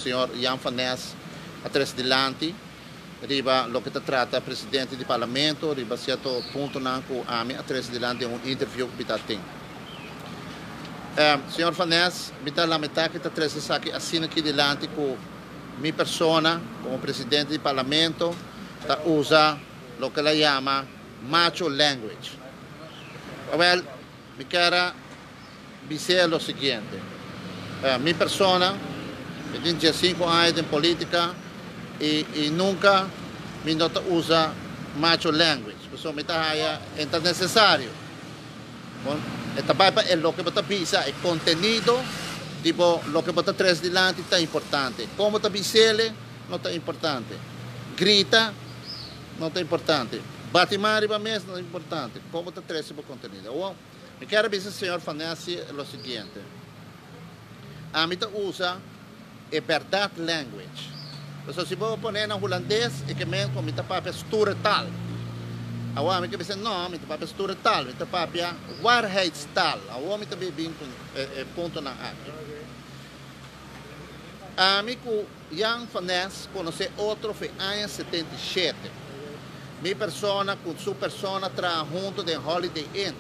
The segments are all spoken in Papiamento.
señor Jan van Nes a trese dilanti riba loke ta trata presidente di Parlamento riba cierto puntonan cu ami a trece dilanti den un interview cu mi ta tin. Señor van Nes, mi ta lamenta cu ta trece esaki asina aki dilanti cu mi persona como presidente di Parlamento ta usa loke el a yama macho language. Awel, mi kier a bis'é lo siguiente, Mi persona, mi tin diesinku aña den politica y y nunca mi no ta usa macho language, pasobra mi ta haya e ta necesario. Bon, e ta bai pa e loke bo ta bisa, e contenido di bo loke bo ta trece dilanti ta importante. Con bo ta bis'ele no ta importante. Grita no ta importante. Bati man riba mes no ta importante. Con bo ta trece bo contenido. Awor, mi kier a bisa señor Fanesi lo siguiente. Ami ta usa e berdad language. Pasobra si bo pone na hulandes e ke men ku mi ta papia stoere taal. Awor ami ke bisa no, mi ta papia stoere taal, mi ta papia waarheidstaal. Awor mi ta bin ku e puntonan aki. Ami ku Jan van Nes konosé otro for e aña 77. Mi persona ku su persona traha hunto den Holiday Inn.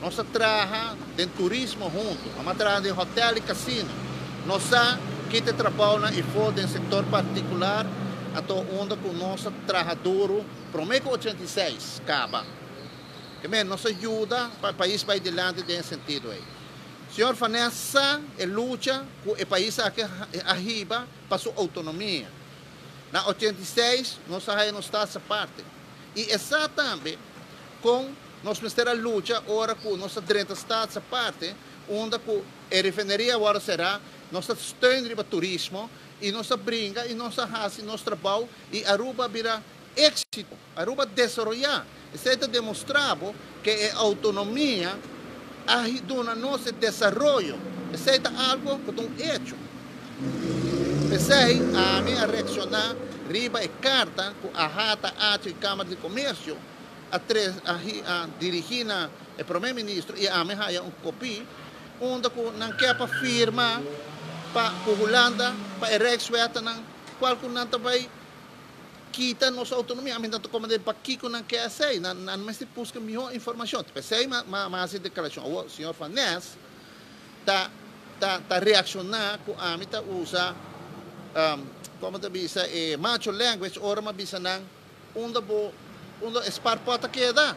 Nos a traha den turismo hunto. Nos a traha den hotel i casino. Nos sa kita e trabounan ifo den sector particular, anto unda ku nos a traha duru prome ku 86 kaba. Ke men nos a yuda pa e pais bai dilanti den e sentido ei. Señor Van Nes sa e lucha ku e pais aki a hiba pa su outonomia. Na 86 nos a haya nos Staats Aparte. I e sa tambe kon nos mester a lucha ora ku nos a drenta Staats Aparte unda ku e refineria a wòrdu será, nos a steun riba turismo i nos a bringa i nos a hasi nos trabou i Aruba a bira éksito, Aruba a desaroyá. Esei ta demostrá bo ke e outonomia a duna nos e desaroyo. Esei ta algu ku ta un echo. P'esei ami a reakshoná riba e karta ku AHATA, ACHO i Kámara di Komersio a a dirigí na e Promé Ministro i ami haya un kopí unda ku nan ke pa firma pa ku Hulanda pa e Rijkswetnan kual ku nan ta bai kita nos autonomia. Ami nan ta komprendé pakiko nan ke esei. Nan nan mester buska mihó informashon. P'esei mi a hasi e deklarashon. Awor señor Van Nes ta ta ta reakshoná ku ami ta usa komo ta bisa e macho language ora mi a bisa nan unda bo unda e spaarpot a keda.